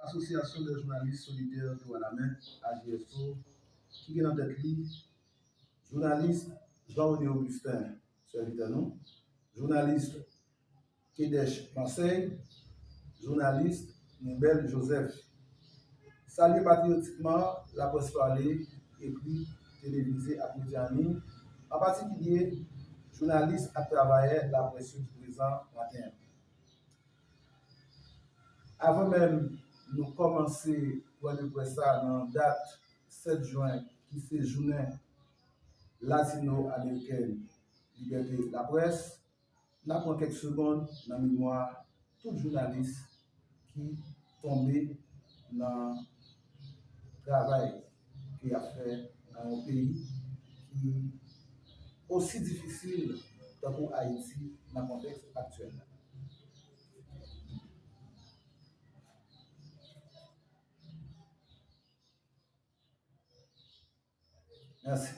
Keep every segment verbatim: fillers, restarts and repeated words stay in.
Association des Journalistes Solidaires Droit la Men, A J S O, ki gen nan tèt li jounalis Jean René Augustin, sèvitè nou, jounalis Kedesh Marseille, jounalis Nibel Joseph. Salye patriyotikman laprès pale, ekri, televize ak medya an liy, an patikilye jounalis ak travayè laprès yo ki prezan maten an. Avan menm nou kòmanse pwen de près sa nan dat sèt jen, ki se jounen latino-amerikèn libète laprès, n a pran kèk segonn nan memwa tout jounalis ki tonbe nan travay ke y ap fè nan yon peyi ki osi difisil tankou Ayiti nan kontèks aktyèl la. Mèsi.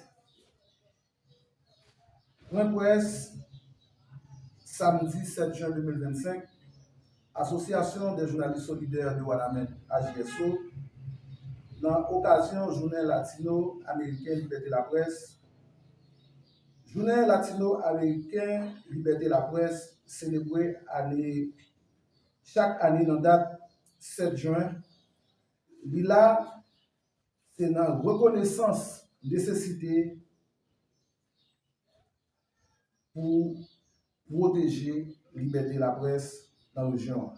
Pwen près, samdi sèt jen de mil vennsenk, Association des Journalistes Solidaires Droit la Men, A J S O, nan okazyon Jounen Latino-Ameriken Libète Laprès. Jounen Latino-Ameriken Libète Laprès selebre ane, chak ane nan dat sèt jen. Li la, se nan rekonesans nesesite pou pwoteje libète laprès nan rejyon an,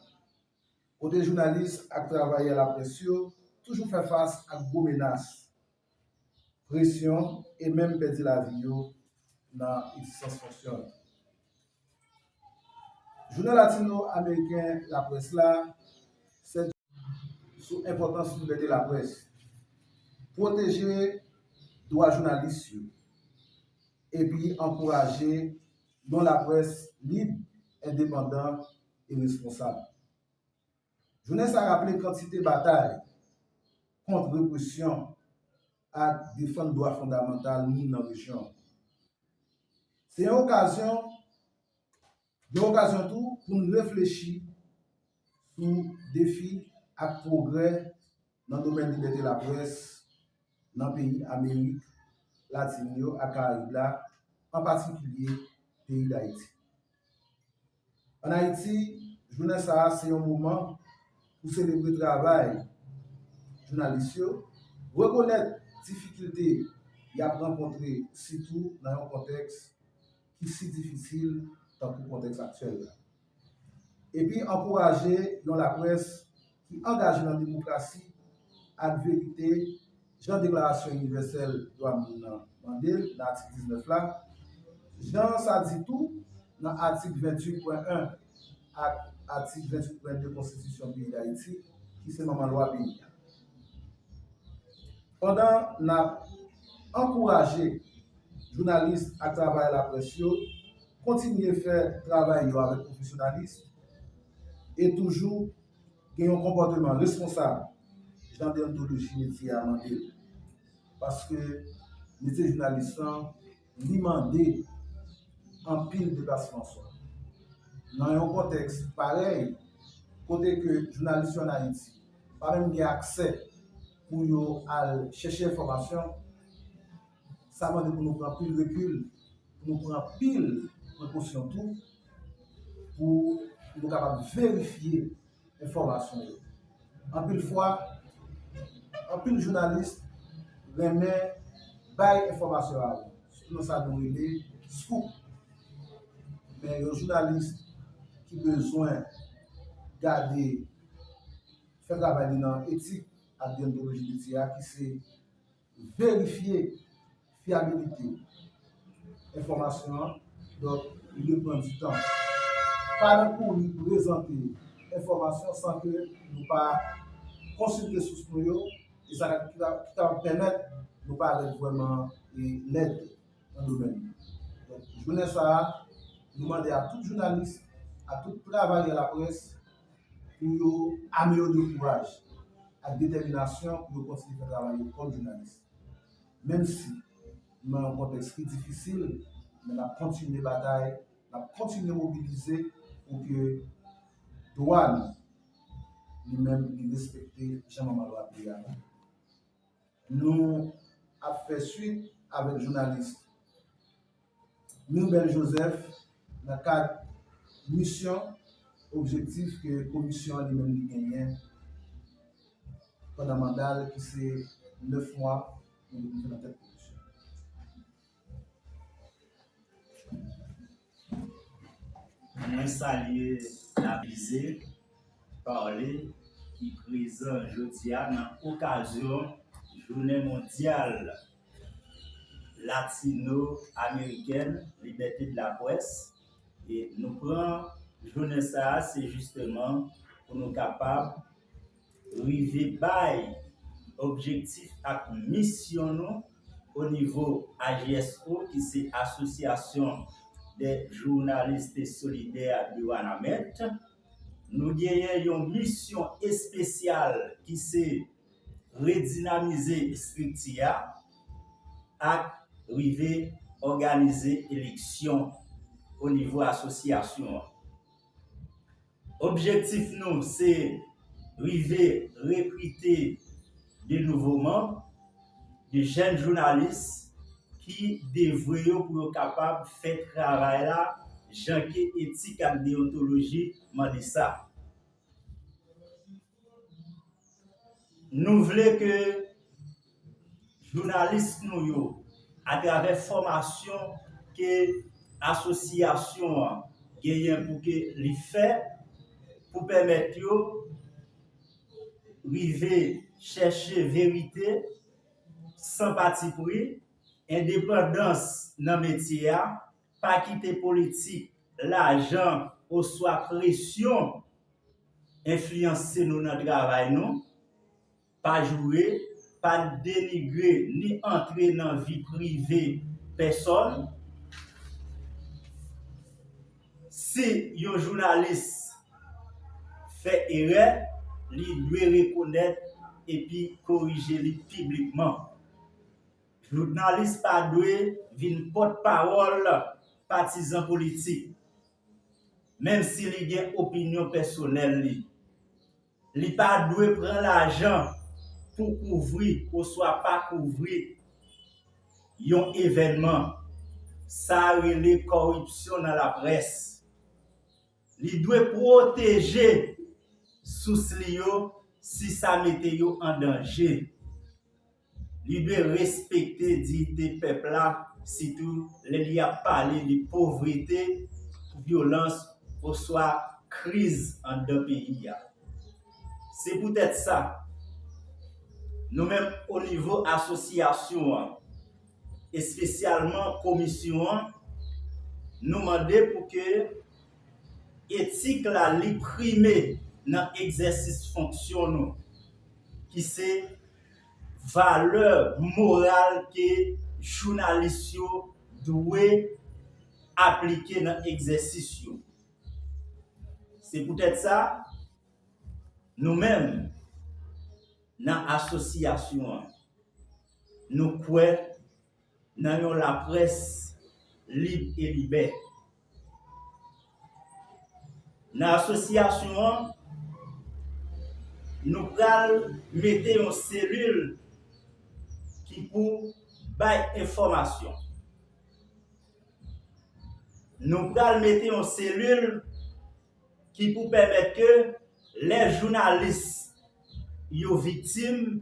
kote jounalis ak travayè laprès yo toujou fè fas ak gwo menas, presyon e menm pèdi lavi yo nan egzistans fonksyon yo. Jounen Latino-Ameriken Laprès la, sèt sou enpòtans libète laprès, pwoteje dwa jounalis yo, epi ankouraje yon laprès lib, endepandan e responsab. Jounen sa raple kantite batay kont represyon ak defann dwa fondamantal moun nan rejyon an. Se yon okazyon, yon okazyon tou pou n reflechi sou defi ak pwogrè nan domèn libète laprès nan peyi Amerik Latin yo ak Karayib la, an patikilye peyi Dayiti. Ann Ayiti, jounen sa a se yon moman pou selebre travay jounalis yo, rekonèt difikilte y ap rankontre, sitou nan yon kontèks ki si difisil tankou kontèks aktyèl la. Epi ankouraje yon laprès ki angaje nan demokrasi ak verite, jan Deklarasyon Inivèsèl Dwa Moun nan mande l nan atik diznèf la, jan sa di tou nan atik venntuit pwen en ak atik venntuit pwen de Konstitisyon peyi Dayiti, ki se manman lwa peyi a. Pandan n ap ankouraje jounalis ak travayè laprès yo kontinye fè travay yo avèk pwofesyonalis e toujou gen yon konpòteman responsab, jan deontoloji metye a mande l. Paske metye jounalis lan, li mande anpil deplasman swa. Nan yon kontèks parèy, kote ke jounalis yo ann Ayiti pa menm gen aksè pou yo al chèche enfòmasyon, sa mande pou nou pran anpil rekil, pou nou pran anpil prekosyon tou, pou nou kapab verifye enfòmasyon yo. Anpil fwa, anpil jounalis renmen bay enfòmasyon avan, sitou nan sa nou rele scoop. Men yon jounalis ki bezwen gade, fè travay li nan etik ak deontoloji metye a, ki se verifye fyabilite enfòmasyon an, donk, li dwe pran di tan. Pa nan kouri prezante enfòmasyon san ke nou pa konsilte sous nou yo, e sa ki ta, ki ta pèmèt nou parèt vrèman, e, lèd nan domèn nan. Donk, jounen sa a, nou mande a tout jounalis, a tout travayè laprès, pou yo ame yo de kouraj ak detèminasyon pou yo kontinye fè travay yo kòm jounalis. Menm si nou nan yon kontèks ki difisil, men n ap kontinye batay, n ap kontinye mobilize pou ke dwa nou, li menm, li respekte jan manman lwa peyi a ye. Nou ap fè swit avèk jounalis Mirbel Joseph nan kad misyon, objektif ke komisyon an li menm li genyen pandan manda l ki se nèf mwa, nou li nan tèt komisyon. Mwen salye Lavize Parle ki prezan jodi a nan okazyon Jounen Mondyal Latino Amerikèn Libète de la Près. E nou pran jounen sa a, se jisteman pou nou kapab rive bay objektif ak misyon nou o nivo A J S O, ki se Association des Journalistes Solidaires de Wanament. Nou genyen yon misyon espesyal ki se redinamize estrikti a ak rive òganize eleksyon o nivo asosyasyon an. Objektif nou se rive rekrite de nouvo manm, de jèn jounalis ki devwe yo pou yo kapab fè travay la jan ke etik ak deyontoloji mande sa. Nou vle ke jounalis nou yo, atravè fòmasyon ke asosyasyon an genyen pou ke li fè, pou pèmèt yo rive chèche verite san patipri, endepandans nan metye a, pa kite politik, lajan oswa presyon enfliyanse nou nan travay nou, pa joure, pa denigre ni antre nan vi prive pèsòn. Si yon jounalis fè erè, li dwe rekonèt epi korije li piblikman. Jounalis pa dwe vin pòtpawòl patizan politik, menm si li gen opinyon pèsonèl li. Li pa dwe pran lajan pou kouvri oswa pa kouvri yon evènman. Sa rele kòripsyon nan laprès. Li dwe pwoteje sous li yo si sa mete yo an danje. Li dwe respekte diyite pèp la, sitou lè li ap pale de povrete, vyolans, oswa kriz anndan peyi a. Se poutèt sa, nou menm o nivo asosyasyon an, espesyalman komisyon an, nou mande pou ke etik la li prime nan egzèsis fonksyon nou, ki se valè moral ke jounalis yo dwe aplike nan egzèsis yo. Se poutèt sa, nou menm, nan asosyasyon an, nou kwè nan yon laprès lib e libè. Nan asosyasyon an, nou pral mete yon selil ki pou bay enfòmasyon. Nou pral mete yon selil ki pou pèmèt ke lè jounalis yo viktim,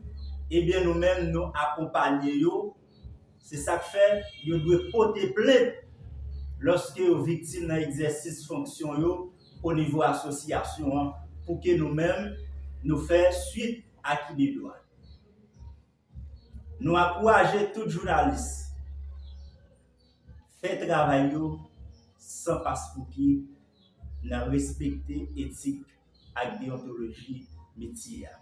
ebyen nou menm nou akonpanye yo. Se sa k fè yo dwe pote plent lòske yo viktim nan egzèsis fonksyon yo o nivo asosyasyon an, pou ke nou menm nou fè swit a ki de dwa. Nou ankouraje tout jounalis fè travay yo san paspouki nan respekte etik ak deyontoloji metye a.